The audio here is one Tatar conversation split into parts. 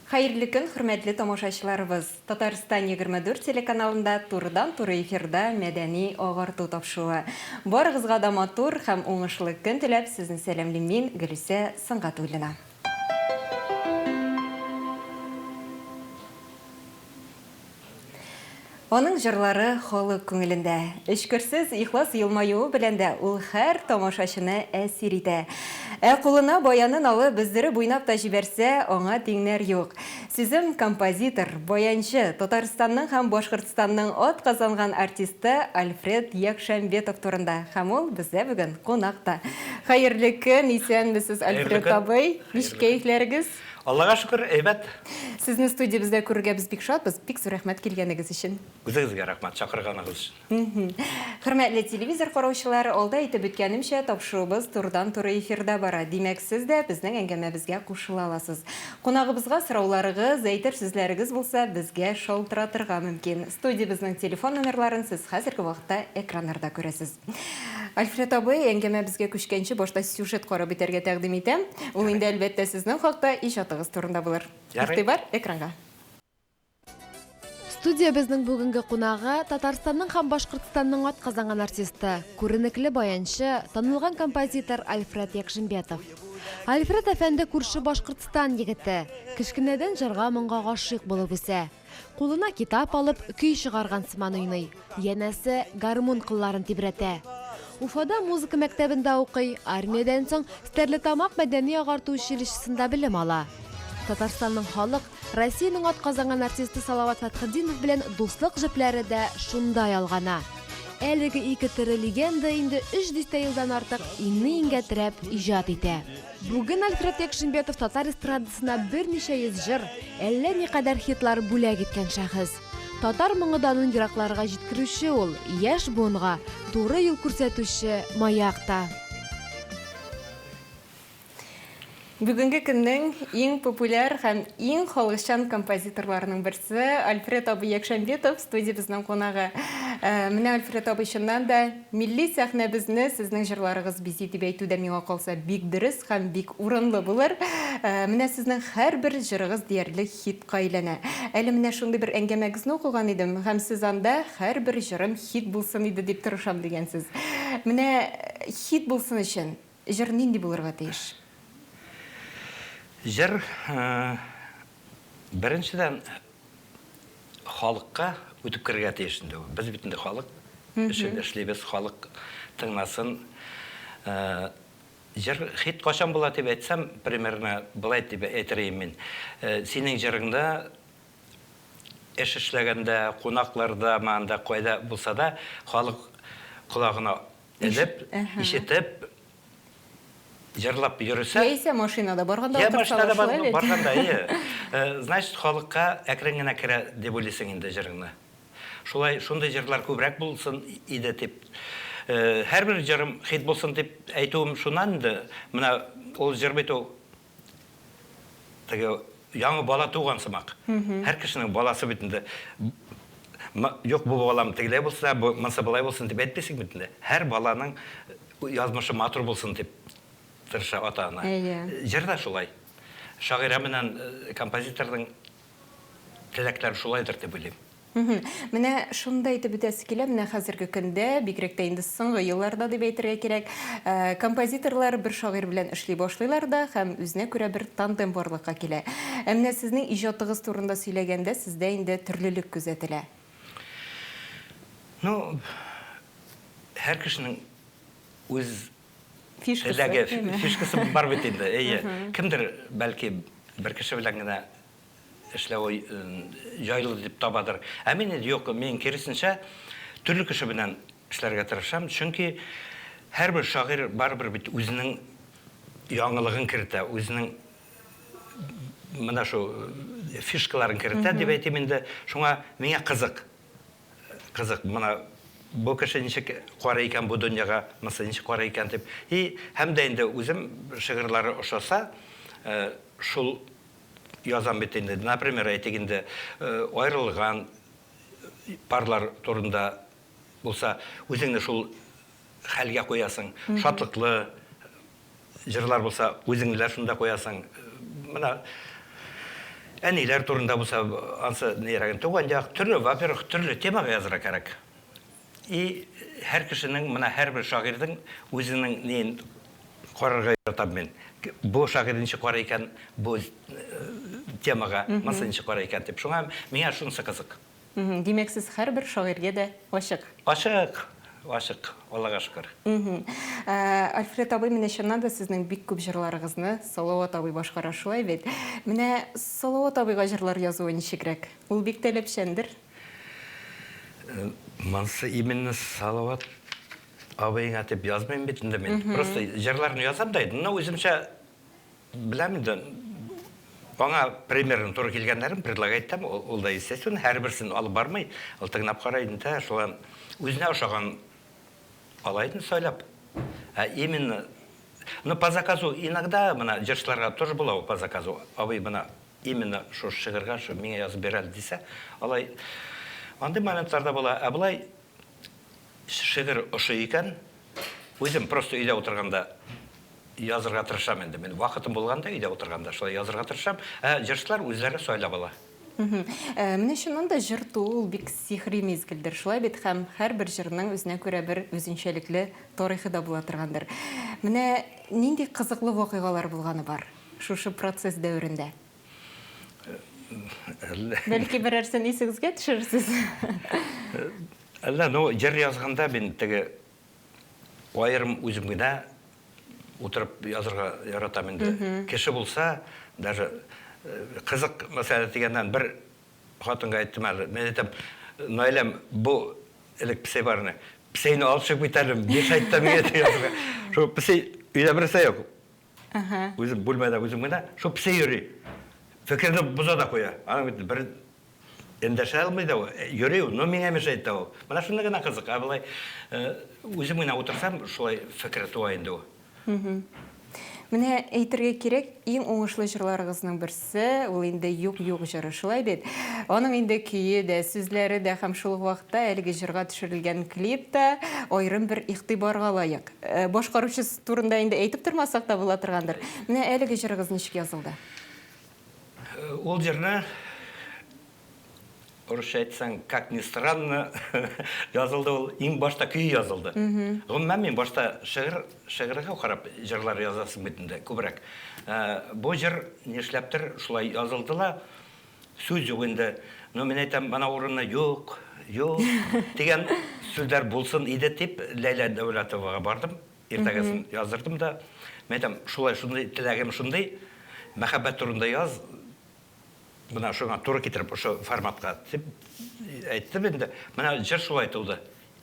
Хәерле көн, хөрмәтле тамашачыларыбыз! Татарстан 24 телеканалында турыдан-туры эфирда Мәдәни агарту тапшыруы. Барыгызга да матур һәм уңышлы көн теләп, сезне сәламлим мин, Гөлүсә Сөнгатуллина. Аның җырлары халык күңелендә. Эчкерсез, ихлас елмаюы белән дә ул һәр тамашачыны әсир итә. Ә кулына баянын алып, өздереп уйнап та җибәрсә, аңа тиңнәр юк. Сүзем композитор, баянчы, Татарстанның һәм Башкортстанның атказанган артисты Альфред Якшәмбетов турында. Һәм ул бездә бүген кунакта. Хәерле көн, исәнмесез, Альфред абый! Ничек кәефләрегез? Аллага шөкер, әйбәт. Сезне студиябездә күрергә без бик шатбыз. Бик зур рәхмәт килгәнегез өчен. Үзегезгә рәхмәт, чакырганыгыз өчен. Хөрмәтле телевизор караучылар, алда әйтеп үткәнемчә, тапшыруыбыз турыдан-туры эфирда бара. Димәк, сез дә безнең әңгәмәбезгә кушыла аласыз. Кунагыбызга сорауларыгыз, әйтер сүзләрегез булса, безгә шалтыратырга мөмкин. Студиябезнең телефон номерларын сез хәзерге вакытта экраннарда күрәсез. Альфред абый, әңгәмәбезгә күчкәнче, башта сюжет карап үтәргә тәкъдим итәм. Ул инде, әлбәттә, сезнең хакта, иҗатыгыз турында булыр. Игътибар, экранга. Студиябезнең бүгенге кунагы, Татарстанның һәм Башкортстанның атказанган артисты, күренекле баянчы, танылган композитор Альфред Якшимбетов. Альфред әфәнде күрше Башкортстан егете, кечкенәдән җырга-моңга гашыйк булып үсә. Кулына китап алып, көй чыгарган сыман уйный, янәсе, гармун кылларын тибрәтә. Уфада музыка мәктәбендә укый, армиядән соң Стәрлетамак мәдәни-агарту училищесында белем ала. Татарстанның халык, Россиянең атказанган артисты Салават Фәтхетдинов белән дуслык җепләре дә шунда ялгана. Әлеге ике тере легенда инде өч дистә елдан артык иңне-иңгә терәп иҗат итә. Бүген Альфред Якшимбетов татар эстрадасына берничә йөз җыр, әллә никадәр хитлар бүләк иткән шәхес. Татар моңы данын еракларга җиткерүче ул, яшь буынга туры юл күрсәтүче маяк та. Бүгенге көннең иң популяр һәм иң халыкчан композиторларының берсе Альфред абый Якшәмбетов студиябезнең кунагы. Менә Альфред абый чыннан да Милли сәхнәбезне сезнең җырларыгыз бизи дип әйтү дә миңа калса бик дөрес һәм бик урынлы булыр. Менә сезнең һәрбер җырыгыз диярлек хитка әйләнә. Әле менә шундый бер әңгәмәгезне укыган идем һәм сез анда һәрбер җырым хит булсын иде дип тырышам дигәнсез. Менә хит булсын өчен җыр нинди булырга тиеш? Җыр, беренчедән, халыкка үтеп керергә тиеш инде ул. Без бит инде халык өчен эшлибез, халык тыңласын. Җыр хит кайчан була дип әйтсәм, примерно болай дип әйтер идем мин. Синең җырыңда эш эшләгәндә, кунаклардамы, анда кайда булса да, халык колагына элеп, ишетеп, җырлап йөресә. Яисә машинада барганда утырсалар, шулай бит? Барганда, әйе. Значит, халыкка әкрен генә керә дип уйлыйсың инде җырыңны. Шулай, шундый җырлар күбрәк булсын иде дип. Һәрбер җырым хит булсын дип әйтүем шуннан инде. Менә ул җыр бит ул теге яңа бала туган сымак. Һәр кешенең баласы бит инде. Юк, бу балам тегеләй булса, бу монысы болай булсын дип әйтмисең бит инде. Һәр баланың Язмышы матур булсын дип тырыша ата-ана. Әйе. Җыр да шулай. Шагыйрә белән композиторның теләкләре шулайдыр дип уйлыйм. Менә шуны да әйтеп үтәсе килә, менә хәзерге көндә, бигрәк тә инде соңгы елларда дип әйтергә кирәк, композиторлар бер шагыйрь белән эшли башлыйлар да һәм үзенә күрә бер тандем барлыкка килә. Ә менә сезнең иҗатыгыз турында сөйләгәндә, сездә инде төрлелек күзәтелә. Ну, Һәр кешенең үз теләге, фишкасы бар бит инде. Әйе. Кемдер, бәлки, бер кеше белән генә эшләве җайлы дип табадыр. Ә мин инде юк, мин киресенчә төрле кеше белән эшләргә тырышам, чөнки һәрбер шагыйрь барыбер бит үзенең яңалыгын кертә, үзенең менә шул фишкаларын кертә дип әйтим инде. Шуңа миңа кызык. Кызык, менә бу кеше ничек карый икән бу дөньяга, монысы ничек карый икән дип. И һәм дә инде үзем шигырьләре ошаса, шул язам бит инде. Например, әйтик инде, аерылган парлар турында булса, үзеңне шул хәлгә куясың. Шатлыклы җырлар булса, үзеңне дә шунда куясың. Менә Әниләр турында булса, ансы нирәген туган як, төрле, во-первых, төрле темага язырга кәрәк. И һәр кешенең, менә һәрбер шагыйрьнең үзенең неен карарга яратам мин. Бу шагыйрь ничек карый икән бу темага, монысы ничек карый икән дип. Шуңа миңа шунысы кызык. Димәк, сез һәрбер шагыйрьгә дә ачык. Ачык, ачык, Аллага шөкер. Альфред абый, менә чыннан да сезнең бик күп җырларыгызны Салават абый башкара, шулай бит? Менә Салават абыйга җырлар язуы ничегрәк? Ул бик таләпчәндер? Монсы именно Салават абыеңа дип язмыйм бит инде мин. Просто җырларны язам да инде, но үземчә Беләм инде, аңа примерно туры килгәннәрен предлагать итәм, ул да, естественно, һәрберсен алып бармый, ул тыңлап карый инде, шулай үзенә ошаган ала инде сайлап. Ә именно, ну, по заказу иногда менә җырчыларга тоже була ул по заказу, абый менә именно шушы шигырьгә шу миңа язып бир әле дисә, алай андый моментлар да була. Ә болай шигырь ошый икән, үзем просто өйдә утырганда Язырга тырышам инде мин. Вакытым булганда, өйдә утырганда шулай язырга тырышам. Ә җырчылар үзләре сайлап ала. Менә чыннан да җыр туу ул бик сихри мизгелдер, шулай бит? Һәм һәрбер җырның үзенә күрә бер үзенчәлекле тарихы да була торгандыр. Менә нинди кызыклы вакыйгалар булганы бар шушы процесс дәверендә? Әллә. Бәлки берәрсен исегезгә төшерерсез? Әллә, ну, җыр язганда мин теге Аерым үзем генә утырып язырга яратам инде. Кеше булса, даже кызык мәсьәлә дигәннән бер хатынга әйттем әле. Мин әйтәм, Наиләм, бу элек песәй бар иде. Песәйне алып чыгып кит әле, мешает та миңа язырга. Шул песәй өйдә берсе юк. Үзем бүлмәдә үзем генә, шул песәй йөри. Фикерне боза да куя. Аның бит бер Эндәшә алмый да ул, йөри ул, но миңа мешает та ул. Менә шунда гына кызык. Ә болай үзем генә утырсам, шулай фикер туа инде ул. Менә әйтергә кирәк, иң уңышлы җырларыгызның берсе, ул инде Юк, юк җыры, шулай бит? Аның инде көе дә, сүзләре дә һәм шул ук вакытта әлеге җырга төшерелгән клип та аерым бер игътибарга лаек. Башкаручысы турында инде әйтеп тормасак та була торгандыр. Менә әлеге җырыгыз ничек язылды? Ул җырны, урысча әйтсәң, как ни странно, язылды ул, иң башта көе язылды. Гомумән, мин башта шигырь, шигырьгә карап җырлар язасың бит инде, күбрәк. Бу җыр нишләптер шулай язылды ла, сүз юк инде. Но мин әйтәм, мана урынына юк, юк дигән сүзләр булсын иде дип, Ләйлә Дәүләтовага бардым. Иртәгәсен яздырдым да, мин әйтәм, шулай шундый теләгем шундый, мәхәббәт турында яз, менә шуңа туры китереп, ошо форматка, дип әйттем инде. Менә җыр шулай туды.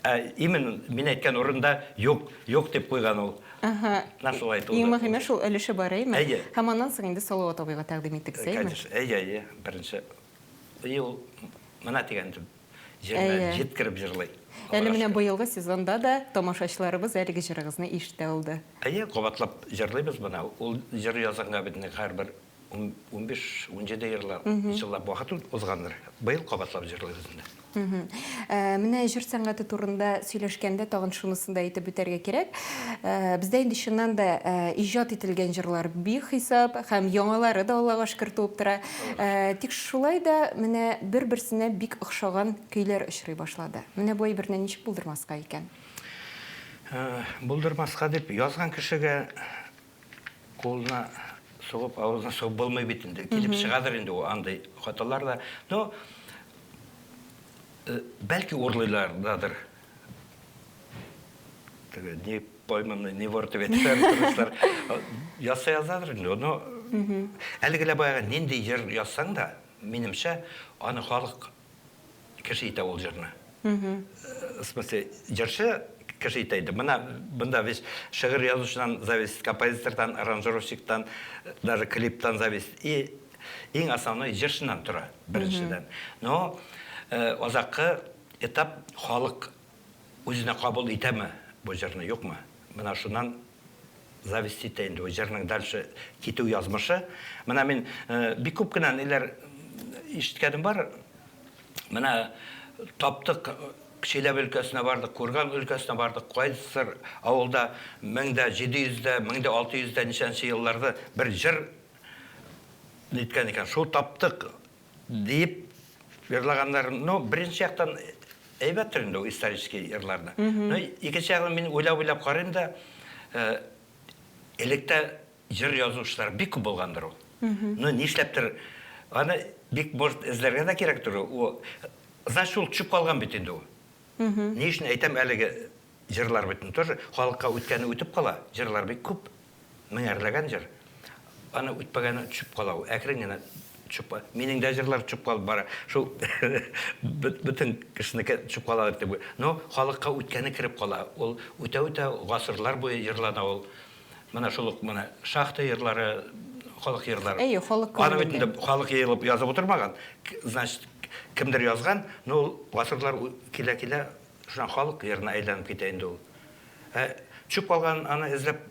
Ә именно мин әйткән урында юк, юк дип куйган ул. Ага. Менә шулай туды. Иң мөһиме шул өлеше бар, әйеме? Әйе. Һәм аннан соң инде Салават абыйга тәкъдим иттегез, әйеме? Конечно, әйе, әйе, беренче. И ул менә дигән итеп Җиренә җиткереп җырлый. Әле менә быелгы сезонда да тамашачыларыбыз әлеге җырыгызны ишетә алды. Әйе, кабатлап җырлыйбыз менә. Ул җыр язганга бит инде һәрбер 15, 17 еллап, еллап вакыт узгандыр. Быел кабатлап җырлыйбыз инде. Менә җыр сәнгате турында сөйләшкәндә тагын шунысын да әйтеп үтәргә кирәк. Бездә инде чыннан да иҗат ителгән җырлар бихисап һәм яңалары да Аллага шөкер туып тора. Тик шулай да менә бер-берсенә бик охшаган көйләр очрый башлады. Менә бу әйберне ничек булдырмаска икән? Булдырмаска дип язган кешегә кулына сугып, авызына сугып булмый бит инде. Килеп чыгадыр инде ул андый хаталар да. Но бәлки урлыйлар дадыр. Теге не пойманный, не вор дип әйтәләр туристлар. Язса язадыр инде, но әлеге лә баягы нинди җыр язсаң да, минемчә, аны халык кеше итә ул җырны. В смысле, җырчы кеше итә инде. Менә монда весь шигырь язучыдан зависит, композитордан, аранжировщиктан, даже клиптан зависит. И иң основной җырчыннан тора, беренчедән. Но азаккы этап халык Үзенә кабул итәме бу җырны, юкмы? Менә шуннан зависеть итә инде бу җырның дальше китү язмышы. Менә мин бик күп кенә ниләр ишеткәнем бар. Менә таптык, Чиләбе өлкәсенә бардык, Курган өлкәсенә бардык, кайсыр авылда 1700 дә, 1600 дә ничәнче елларда бер җыр. ниткән икән, шул таптык диеп җырлаганнар. Ну, беренче яктан әйбәттер инде ул исторический җырларны. Но икенче ягын мин уйлап-уйлап карыйм да, электә җыр язучылар бик күп булгандыр ул. Ну, нишләптер, аны бик, может, эзләргә дә кирәктер ул. Значит, ул төшеп калган бит инде ул. Ни өчен әйтәм әлеге җырлар бит тоже халыкка үткәне үтеп кала. Җырлар бик күп. Меңәрләгән җыр. Аны үтпәгәне төшеп кала ул. Әкрен генә төшеп кала. Минең дә җырлар төшеп калып бара. Шул бөтен кешенеке төшеп кала дип. Но халыкка үткәне кереп кала. Ул үтә-үтә гасырлар буе җырлана ул. Менә шул ук менә шахта җырлары, халык җырлары. Әйе, халык Аны бит инде халык җыелып язып утырмаган. Значит, кемдер язган, но ул гасырлар килә-килә шуннан халык җырына әйләнеп китә инде ул. Ә төшеп калган аны эзләп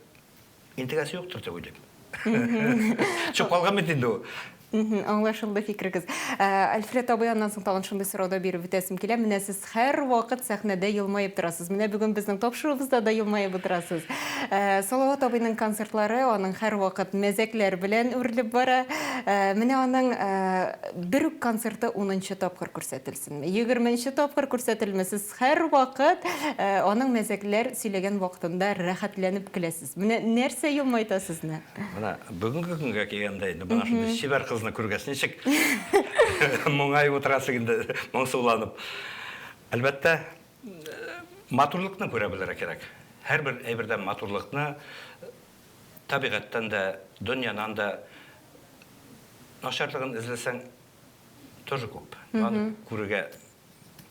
интегәсе юктыр дип уйлыйм. Төшеп калган бит инде ул. Аңлашылды фикерегез. Альфред абый, аннан соң тагын шундый сорау да биреп үтәсем килә. Менә сез һәрвакыт сәхнәдә елмаеп торасыз. Менә бүген безнең тапшыруыбызда да елмаеп утырасыз. Салават абыйның концертлары аның һәрвакыт мәзәкләр белән үрелеп бара. Менә аның бер үк концерты унынчы тапкыр күрсәтелсенме, егерменче тапкыр күрсәтелме, сез һәрвакыт аның мәзәкләр сөйләгән вакытында рәхәтләнеп көләсез. Менә нәрсә елмайта сезне? Менә бүгенге көнгә килгәндә инде менә шундый чибәр кызны күргәч, ничек моңаеп утырасың инде, моңсуланып. Әлбәттә, матурлыкны күрә белергә кирәк. Һәрбер әйбердән матурлыкны, табигатьтән дә, дөньядан да начарлыгын эзләсәң, тоже күп. Аны күрергә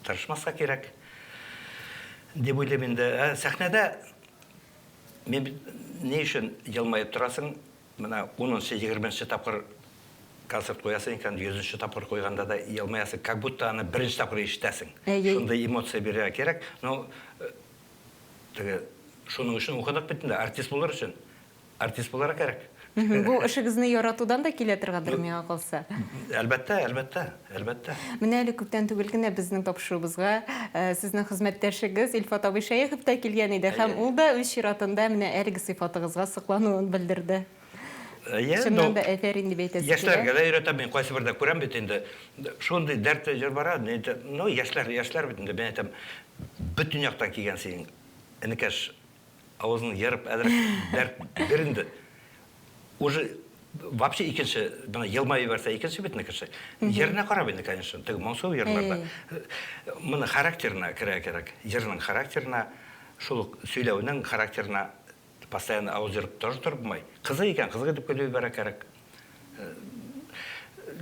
тырышмаска кирәк дип уйлыйм инде. Ә сәхнәдә Мин бит ни өчен елмаеп торасың, менә унынчы, егерменче тапкыр концерт куясың икән, йөзенче тапкыр куйганда да елмаясың, как будто аны беренче тапкыр ишетәсең. Әйе. Шундый эмоция бирергә кирәк. Ну, теге, шуның өчен укыдык бит инде, артист булыр өчен. Артист булырга кирәк. Бу эшегезне яратудан да килә торгандыр, миңа калса. Әлбәттә, әлбәттә, әлбәттә. Менә әле күптән түгел генә безнең тапшыруыбызга сезнең хезмәттәшегез Илфат абый Шәехов та килгән иде һәм ул да үз чиратында менә әлеге сыйфатыгызга соклануын белдерде. Әйе, Чыннан да афәрин дип әйтәсе килә. Яшьләргә дә өйрәтәм мин, кайсыбердә күрәм бит инде, шундый дәртле җыр бара, ну, яшьләр, яшьләр бит инде, мин әйтәм, бөтен яктан килгән синең, энекәш, Авызын ерып әзрәк дәрт бир инде. Уже вообще икенче, менә елмаеп җибәрсә икенче бит инде кеше. Ерына карап инде, конечно, теге моңсу ерларда. Моны характерына керә кирәк. Ерның характерына, шул ук сөйләүнең характерына постоянно авыз ерып тоже торып булмый. Кызык икән, кызык итеп көлеп җибәрә кирәк.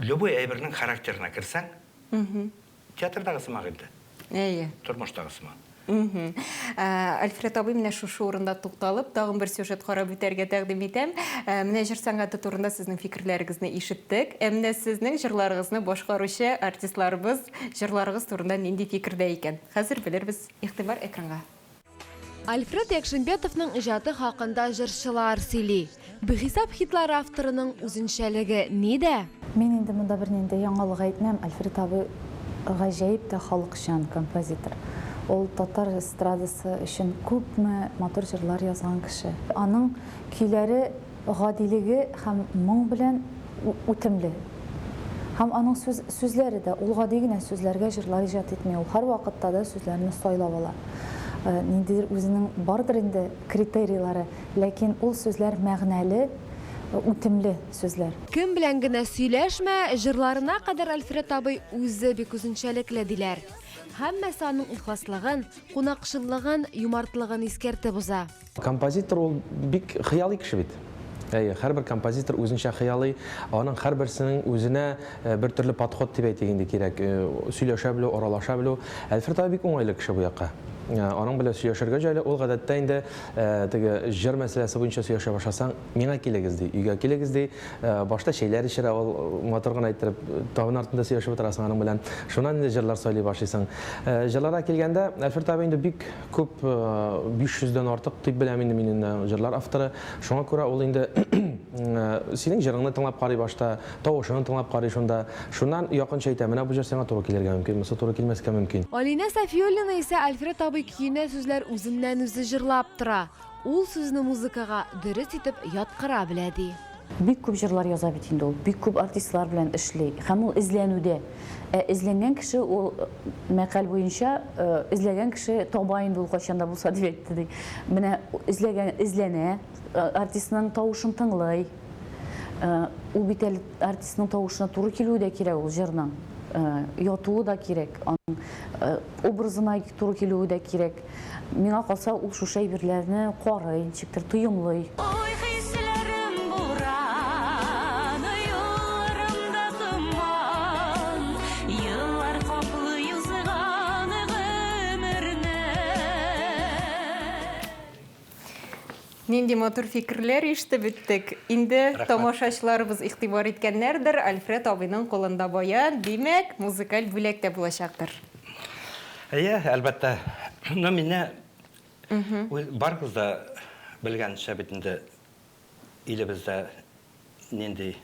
Любой әйбернең характерына керсәң, Театрдагы сымак инде. Әйе. Тормыштагы сымак. Альфред абый, менә шушы урында тукталып, тагын бер сюжет карап үтәргә тәкъдим итәм. Менә җыр сәнгате турында сезнең фикерләрегезне ишеттек. Ә менә сезнең җырларыгызны башкаручы артистларыбыз җырларыгыз турында нинди фикердә икән? Хәзер белербез. Игътибар экранга. Альфред Якшимбетовның иҗаты хакында җырчылар сөйли. Бихисап хитлар авторының үзенчәлеге нидә? Мин инде монда бернинди яңалык әйтмәм, Альфред абый гаҗәеп тә халыкчан композитор. Ул татар эстрадасы өчен күпме матур җырлар язган кеше. Аның көйләре Гадилеге һәм моң белән үтемле. Һәм аның сүз, сүзләре дә, ул гади генә сүзләргә җырлар иҗат итми, ул һәрвакытта да сүзләрне сайлап ала. Ниндидер үзенең бардыр инде критерийлары, ләкин ул сүзләр мәгънәле, үтемле сүзләр. Кем белән генә сөйләшмә, җырларына кадәр Альфред абый үзе бик үзенчәлекле, диләр. Һәммәсе аның ихласлыгын, кунакчыллыгын, юмартлыгын искәртеп уза. Композитор ул бик хыялый кеше бит. Әйе, һәрбер композитор үзенчә хыялый, аның һәрберсенең үзенә э, бер төрле подход дип әйтик инде кирәк. Э, сөйләшә белү, аралаша белү. Әлфред абый бик уңайлы кеше бу якка. Э, аның белән сөйләшергә җайлы. Ул гадәттә инде теге җыр мәсьәләсе буенча сөйләшә башласаң, миңа килегез ди, өйгә килегез ди. Башта чәйләр эчерә ул, матур гына иттереп, табын артында сөйләшеп утырасың аның белән. Шуннан инде җырлар сайлый башлыйсың. Җырларга килгәндә, Әлфред абый инде бик Күп, 500 дән артык дип беләм инде мин инде җырлар авторы. Шуңа күрә ул инде синең җырыңны тыңлап карый башта, тавышыңны тыңлап карый шунда. Шуннан якынча әйтә, менә бу җыр сиңа туры килергә мөмкин, монысы туры килмәскә мөмкин. Алинә Сафиуллина исә Альфред абый көенә сүзләр үзеннән-үзе җырлап тора. Ул сүзне музыкага дөрес итеп яткыра белә, ди. Бик күп җырлар яза бит инде ул, бик күп артистлар белән эшли һәм ул эзләнүдә. Ә эзләнгән кеше ул, мәкаль буенча, эзләгән кеше таба инде ул кайчан да булса, дип әйтте ди. Менә эзләгән, эзләнә, артистның тавышын тыңлый. Ул бит әле артистның тавышына туры килүе дә кирәк ул җырның. Ятуы да кирәк, аның образына туры килүе дә кирәк. Миңа калса, ул шушы әйберләрне карый, ничектер тоемлый. Уй-хисләрем буран, юлларымда томан, Еллар каплый узган гомерне. Нинди матур фикерләр ишетеп үттек. Инде тамашачыларыбыз игътибар иткәннәрдер, Альфред абыйның кулында баян, димәк, музыкаль бүләк тә булачактыр. Әйе, әлбәттә. Но мине барыгыз да белгәнчә бит инде илебездә нинди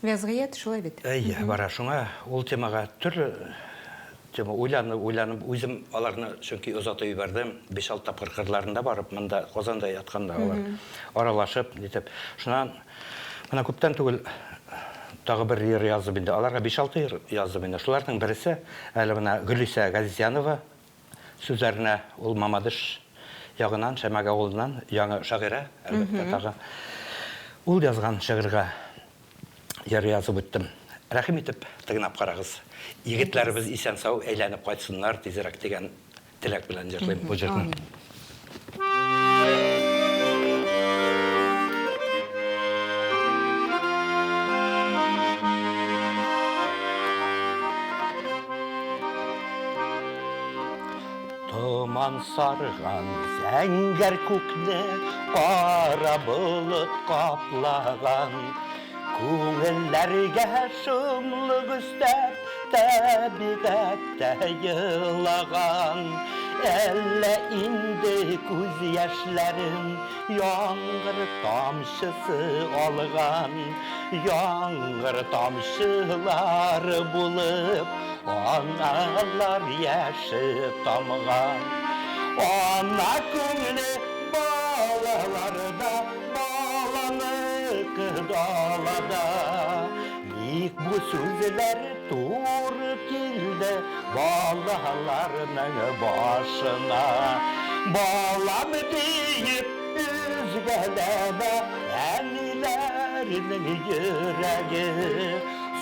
Вәзгыять шулай бит. Әйе, бара. Шуңа ул темага төрле тема уйланып, уйланып, үзем аларны чөнки озатып җибәрдем. Биш-алты тапкыр кырларында барып, монда Казанда ятканда алар аралашып, нитеп. Шуннан менә күптән түгел тагы бер җыр яздым инде. Аларга биш-алты җыр яздым инде. Шуларның бересе әле менә Гөлисә Газизянова сүзләренә, ул Мамадыш ягыннан, Шәмәк авылыннан, яңа шагыйрә, әлбәттә, тагы. Ул язган шигырьгә җыр язып үттем. Рәхим итеп, тыңлап карагыз. Егетләребез исән-сау әйләнеп кайтсыннар тизрәк дигән теләк белән җырлыйм бу җырны. Томан сарган зәңгәр күкне кара болыт каплаган. Күңелләргә шомлык өстәп, табигать тә елаган. Әллә инде күз яшьләрен яңгыр тамчысы алган. Яңгыр тамчылары булып, аналар яше тамган. Ана күңеле балаларда, Баланыкы далада. Ник бу сүзләр туры килде балаларның башына? Балам диеп өзгәләнә әниләрнең йөрәге.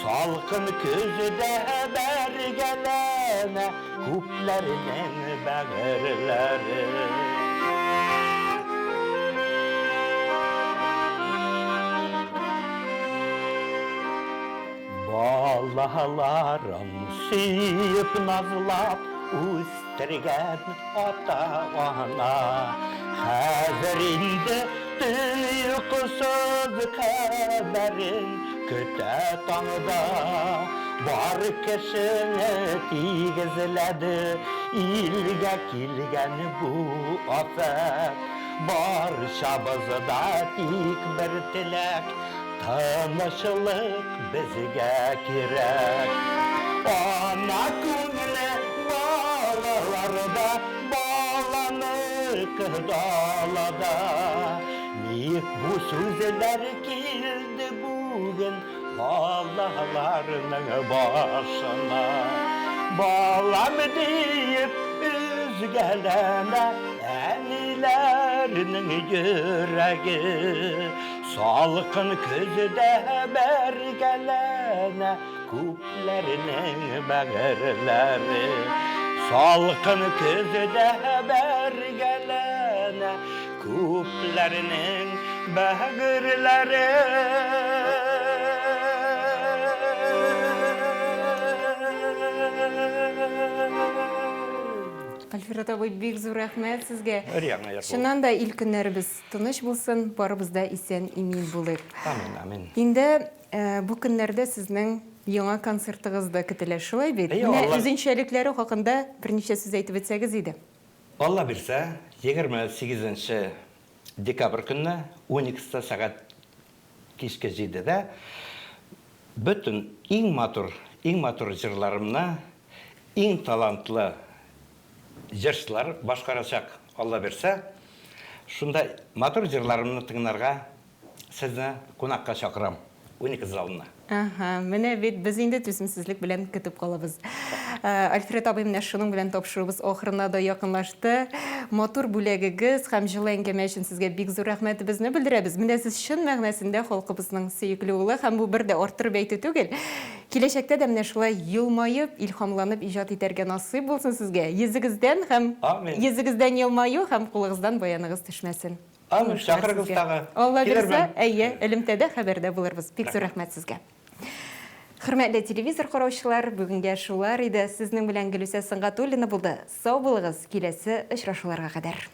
Салкын көздә бәргәләнә Күпләрнең бәгырьләре. Балаларын сөеп, назлап үстергән ата-ана. Хәзер инде төн йокысыз хәбәрен көтә таңда. Бар кешене тигезләде илгә килгән бу афәт. Барчабызда тик бер теләк, тынычлык безгә кирәк. Ана күңеле балаларда, баланыкы далада. Ник бу сүзләр килде бүген? Балаларның башына балам диеп өзгәләнә әниләрнең йөрәге. Салкын көздә бәргәләнә күпләрнең бәгырьләре. Салкын көздә бәргәләнә Күпләрнең бәгырьләре. Альфред абый, бик зур рәхмәт сезгә. Өр-яңа ел. Чыннан да ил көннәребез тыныч булсын, барыбыз да исән-имин булыйк. Амин, амин. Инде бу көннәрдә сезнең яңа концертыгыз да көтелә, шулай бит? Әйе, Менә Алла. үзенчәлекләре хакында берничә сүз әйтеп үтсәгез иде. Алла бирсә, 28 нче декабрь көнне Уникста сәгать кичке җидедә бөтен иң матур, иң матур җырларымны иң талантлы җырчылар башкарачак, Алла бирсә. Шунда матур җырларымны тыңларга. сезне кунакка чакырам Уникс залына. Әһә, менә бит без инде түземсезлек белән көтеп калабыз. Альфред абый, менә шуның белән тапшыруыбыз ахырына да якынлашты. Матур бүләгегез һәм җылы әңгәмә өчен сезгә бик зур рәхмәтебезне белдерәбез. Менә сез чын мәгънәсендә халкыбызның сөекле улы һәм бу бер дә арттырып әйтү түгел. Киләчәктә дә менә шулай елмаеп, илһамланып иҗат итәргә насыйп булсын сезгә. Йөзегездән һәм Амин. йөзегездән елмаю һәм кулыгыздан баяныгыз төшмәсен. Амин. Уңышлар Чакырыгыз сезгә. тагы. Алла бирсә, Килермен. әйе, элемтәдә, хәбәрдә булырбыз. Бик зур рәхмәт сезгә. Хөрмәтле телевизор караучылар, бүгенгә шулар иде. Сезнең белән Гөлүсә Сөнгатуллина булды. Сау булыгыз, киләсе очрашуларга кадәр.